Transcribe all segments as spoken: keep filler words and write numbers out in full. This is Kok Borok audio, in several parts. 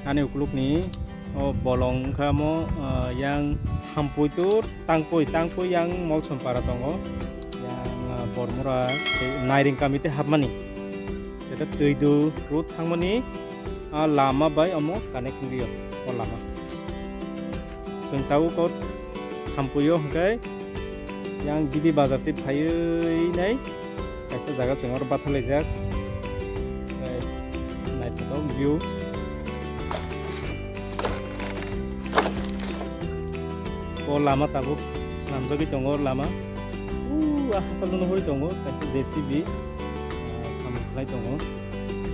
Ani ukulukni o bolong wngkha mo, ah, yang thampui tur tangpui, tangpui yang Molson para tongo. Yang, ah, Bormura tei Nairing kami tei hapmani. Tei twi du road thangmani, ah, lama bai omo connect wngwi o lama. Chwng tabuk o thampui o hwnkhe yang Bidi bazar tei phaiwi nai. Kaisa jaga chwng oro bathalaijak. Tei naithotok view. O lama tabuk swnamjagwi tongo o lama. O hachal no nuhuri tongo kaisa J C B, ah, samung khlai tongo.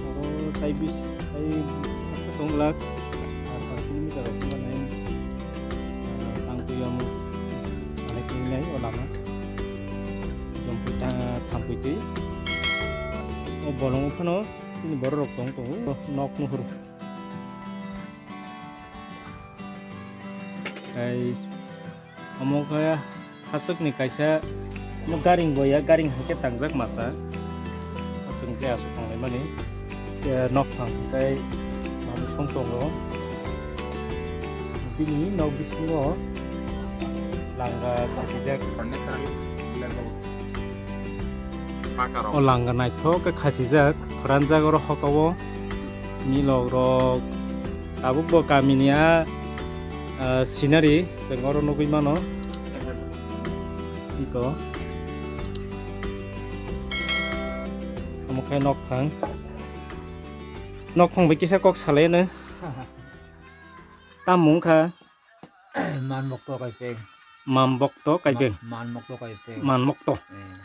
Oro tai bis-, tai tong glak, ah, pach kilometer rok wngkha nai, ah, tang twi omo, connect wngnai o lama. Jompui ta-, thampui twi. O bolongo phano chini borok rok tong tongo. Nok nuhur. Tei omo khe hachwkni kaisa, omo garing bo ya, garing hai khe tangjak masa. Hachwk je aswk tonglaimani. Se nok phang tei manwi song tongo. Bini nok bisingo langa khasijak. O langa naithok khe khasijak, pharanjak oro hokao milok rok. Tabuk bo kamini a, ah, scenery chwng oro nugwi mano. Iko. Omo khe nok phang. Nok phang bai kisa kok salai no. Tam mung kha. Manmokto kaipeng. Manmokto kaipeng. Ma-, manmokto kaipeng. Manmokto. Eh.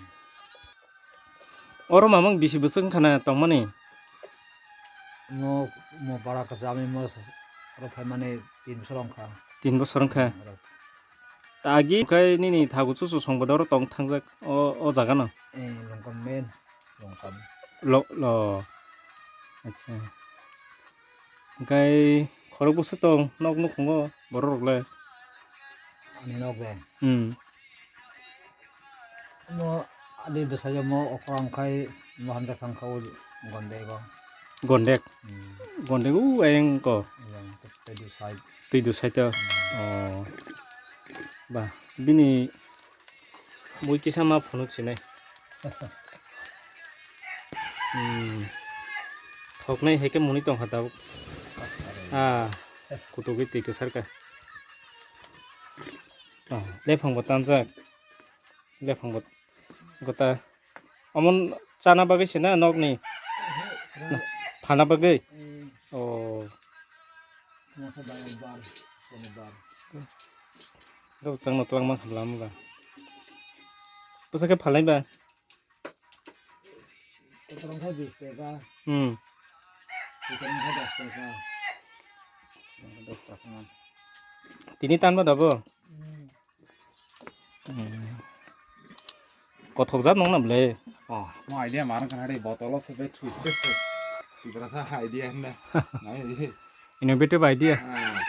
Oro mamang bisi bwswk wngkha na tongmani? Mo, mo para kwcham, mo oro phaimani tin bosor wngkha. Tin bosor wngkha? Hmm, oro. Ta agi khe nini thago chuchu songboda oro tong thangjak o, o jaga no? Eh, Longkam main, Longkam. Lo, lo. Acha. Hwnkhe khorok bwswk tong nok nukhungo borok rok le? Ani nok de? Hmm. Mo ani bwsai mo okra wngkhai mo hamjak thang kha o Gondek o. Gondek? Hmm. Gondek o ayang ko? Ayang, tei du side. Tei du side o? Hmm. Oh. Ba, bini Bui kisa ma phunuk sinai. Hmm. Thoknai hai khe muni tong kha tabuk. Ah, kutugwi twi kwsar kha. Ah, lephang bo tanjak. Lephang bo gota. Omo chana bagwi se na nokni? Na, phalna bagwi? Hmm. Oh. Masa bayar bar, soni bar. Rok changno twlangma khamlama ba. Bwsa khe phalnai ba? Kotorong khe bis taka. Hmm. Kotorong khe dos taka. Dos taka man. Tini tanba dabo? Hmm. Hmm. Kothok jat nong na ble? Oh, mo idea mar kana de botolo se bek switch se. Tibra sa idea handa. Nai di. Innovative idea. Ah.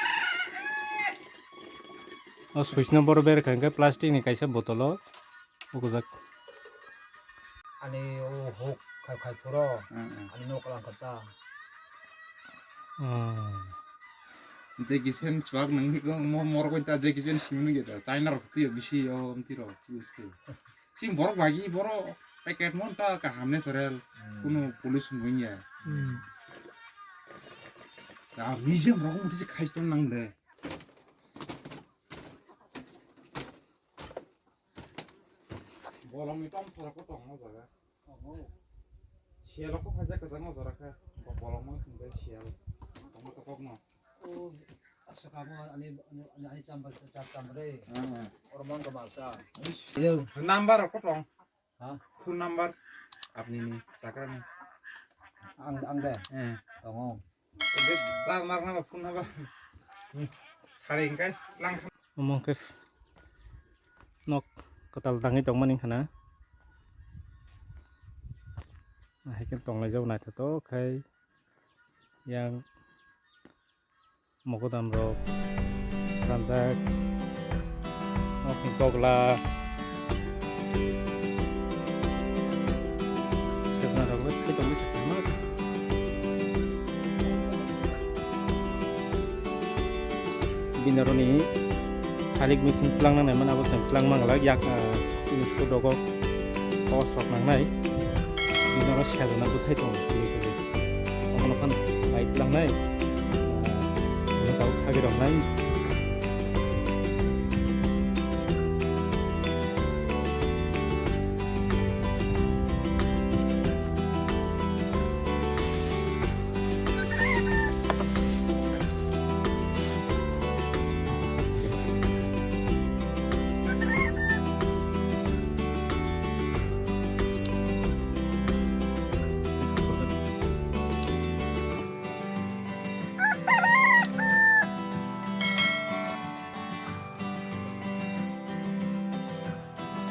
O switch no boro ber kha hwnkhe plastic ni kaisa botolo ukujak. Ani o huk khai khai phuro. Hmm, hmm. Ani no kalang kata. Hmm. Jackie Chan chuak nang ni ko mo mor ko ta Jackie Chan sim nang ta China rok twi bisi yo mti rok use ke. Sim borok bagi borok packet mon ta kaham ne serel. Hmm. Kuno pollution wngya. Hmm. Ta museum rok mo tisi khai ton nang de. Bolongni tom sora ko tong o jaga. Siyalo ko phaijak kwchangma jora khe. Bolong mang sing bai siyal. Tongma to kokno. O, sakamo ani, ani, ani chamba, chap chamba re. Hmm. Oro mang kama sa. Yo. Number ko tong. Ha? Phone number. Apni ni, chakra ni. Ang, ang de? Eh. Tongo. Ede dar nar na phone number. Sare hingkai lang. Omo khe nok kwtal tangwi tongmani wngkha na. Ahai khe tonglaijak naithotok khai yang mogodam rok ranjak nokni tokla sejna rok le khai tongwi thangma. Bini aro ni thalik mikung tlang nangnai mano, abo chwng tlang manglak yak, ah, chini sudogo kos rok nangnai. Bini aro sejana bwthai tongo, twi twi. Omono phano bai tlangnai, ah, omo tabuk thagi roknai.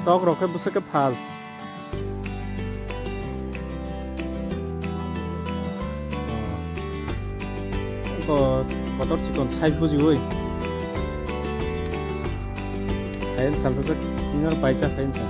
Tok rok khe bwswk khe phal. Ko kotor chikon size bujiwi. Hayan salsa sak inor paisa hayan sa.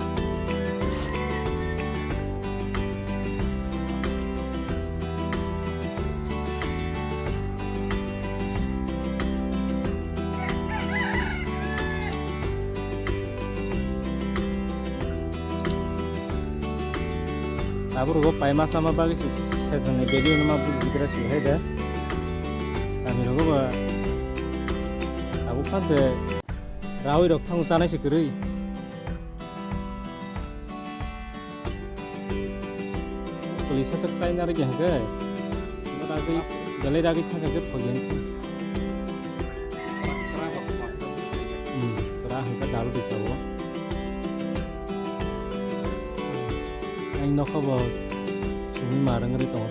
Abo rogo paima sama bagwi se sejani value no ma buji kira su hai da. Tami rogo ba abo phan se rawi rok thang chanai se kwrwi. Police sak sai na rigi hwnkhe. Ragwi, belai ragwi thangkhe khe thogi hwnkhe. Hmm, kra hwnkhe dalu di sabo. Ang nokho bo sumi ma rwngwi tongo.